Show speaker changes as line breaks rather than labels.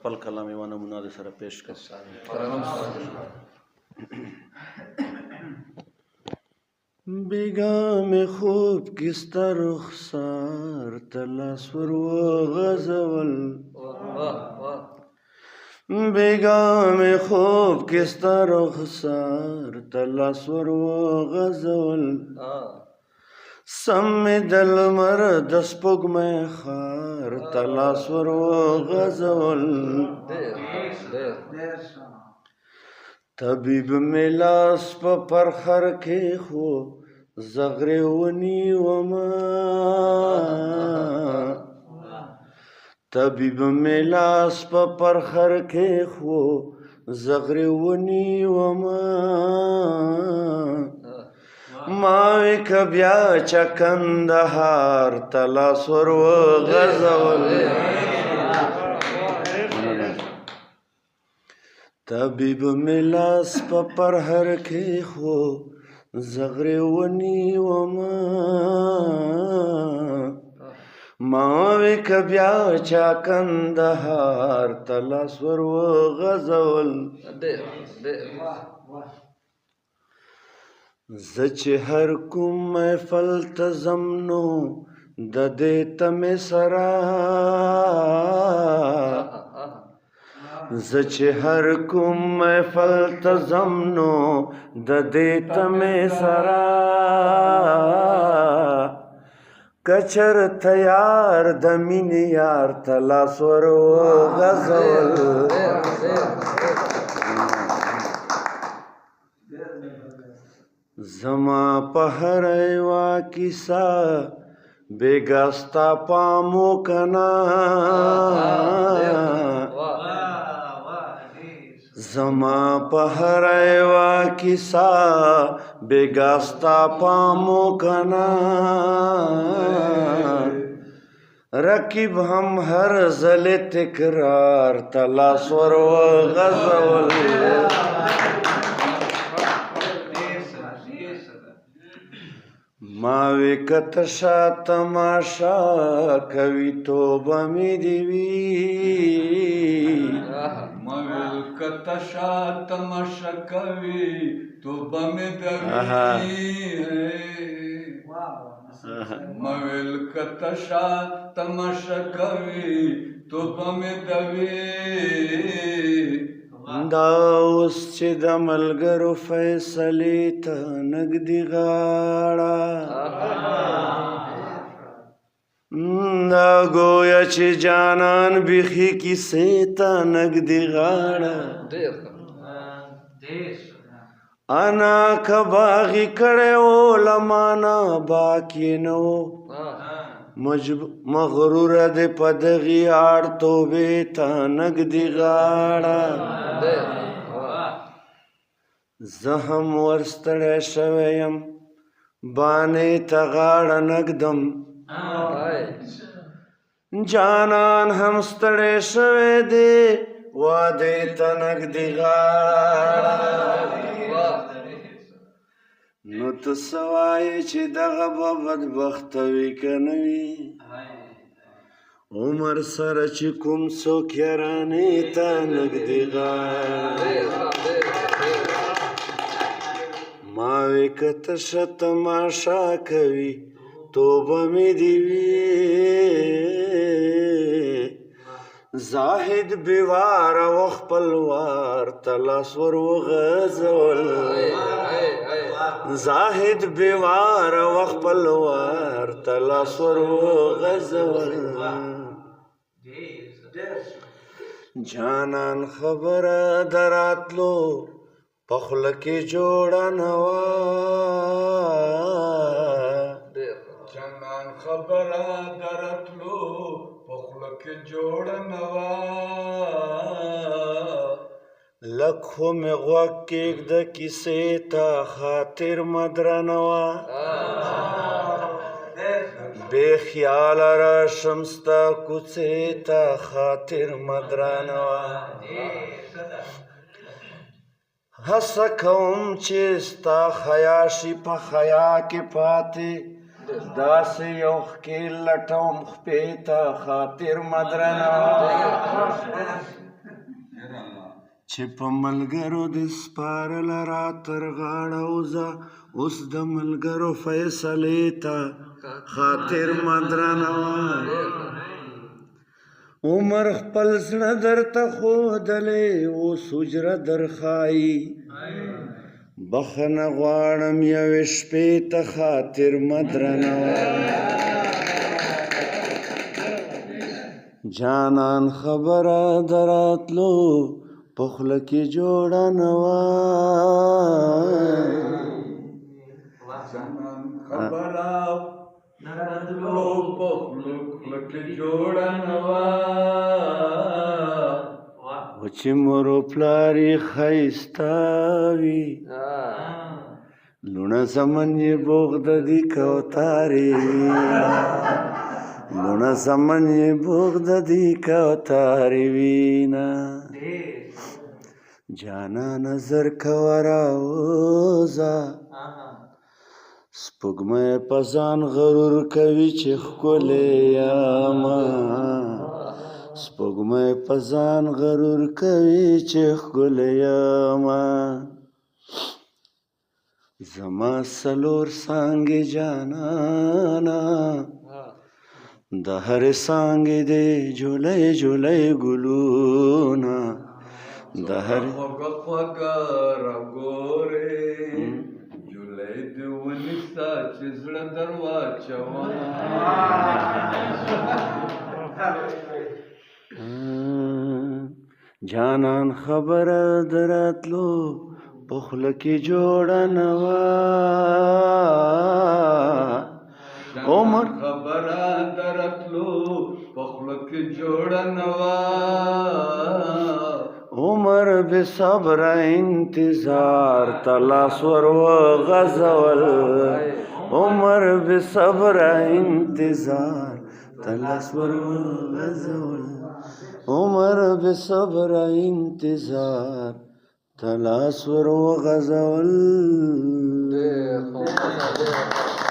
خپل کلام یوه نمونه د سره پیش کړم. بیګا مې خوب کې ستا رخسار ته لاس ور وغځول، بیګا مې خوب کې ستا رخسار ته لاس ور وغځول، سم مې د لمر د سپوږمۍ ښار ته لاس ور وغځول. طبیب مې لاس په پرخر کې خو زغرې ونیومه، طبیب مې لاس په پرخر کې خو زغرې ونیومه، ما وې که بیا چا کندهار ته لاس ور وغځول. طبیب مې لاس په پرهر کې خو زغرې ونیومه، ما وې که بیا چا کندهار ته لاس ور وغځول. زه چې هر کوم محفل ته ځم نو د دې تمې سره، زه چې هر کوم محفل ته ځم نو د دې تمې سره، که چېرته یار د مینې یار ته لاس ور وغځول. زما په هره یوه کیسه بېګا ستا پام و که نه، زما په هره یوه کیسه بېګا ستا پام و که نه، رقیب هم هر ځل تکرار ته لاس ور وغځول. ما وې که ته شا تماشا کوي توبه مې دې وي،
ما ویل که ته شا تماشا کوي توبه مې د وي، ما ویل که ته شا تماشا کوي توبه مې د وي.
دا اوس چې د ملګرو فیصلې ته نږدې غاړه، دا ګویا چې جانان بیخي کیسې ته نږدې غاړه، انا که باغي کړی و له مانه باک یې نه و، مغروره دې په دغې اړ توبې ته نږدې غاړه. زه هم ورستړی شوی یم بانې ته غاړه نږدم، جانان هم ستړی شوی دی وعدې ته نږدې غاړه. نو ته څه وایې چې دغه به بدبخته وي که نه وي، عمر سره چې کوم څوک یارانې ته نږدې غاړه. ما وې که ته ښه تماشا کوي توبه مې دې وي، زاهد بېواره و خپل وار ته لاس ور وغځول، زاهد بېواره و خپل وار ته لاس ور وغځول. جانان خبره د راتلو په خوله کې جوړه نه وه،
جانان خبره د راتلو په خوله کې جوړه نه وه،
لږ خو مې غوږ کېږده کیسې ته خاطر مه درنوه، بې خیاله راشم ستا کوڅې ته خاطر مه درنوه، هڅه کوم چې ستا حیا شي په حیا کې پاتې، داسې یو ښکېل لټوم خپې ته خاطر مه درنوه. چې په ملګرو دې سپارله را تر غاړه وځه، اوس د ملګرو فیصلې ته خاطر مه درنوه. عمر خپل زړه درته ښودلی، اوس حجره درښایي. بخښنه غواړم یوې شپې ته خاطر مه درنوه. جانان خبره دراتلو په خوله کې جوړه نه وه.
جانان خبره دراتلو په خوله کې جوړه نه وه.
و چې مور و پلار یې ښایسته وي، لوڼه زمن یې بغده دي کوترې وي، لوڼه زمن یې بغده دي کوترې وي. نه جانانه زر کوه راوځه، سپوږمۍ په ځان غرور کوي چې ښکلې یمه، سپوږمۍ په ځان غرور کوي چې ښکلې یمه. زما څلور څانګې جانانه، د هرې څانګې دې جولۍ جولۍ ګلونه، د هرې
خوږه خوږه راګورې، جولۍ دې ونیسه چې زړه در واچوه.
جانان خبره دراتلو په خوله کې جوړه نه وه. عمر
خبره درتلو په خوله کې جوړه نه وه.
عمر بې صبره انتظار ته لاس ور وغځول، عمر بې صبره انتظار ته لاس ور وغځول، عمر بې صبره انتظار ته لاس ور وغځول.
ډېر ښه، ډېر ښه.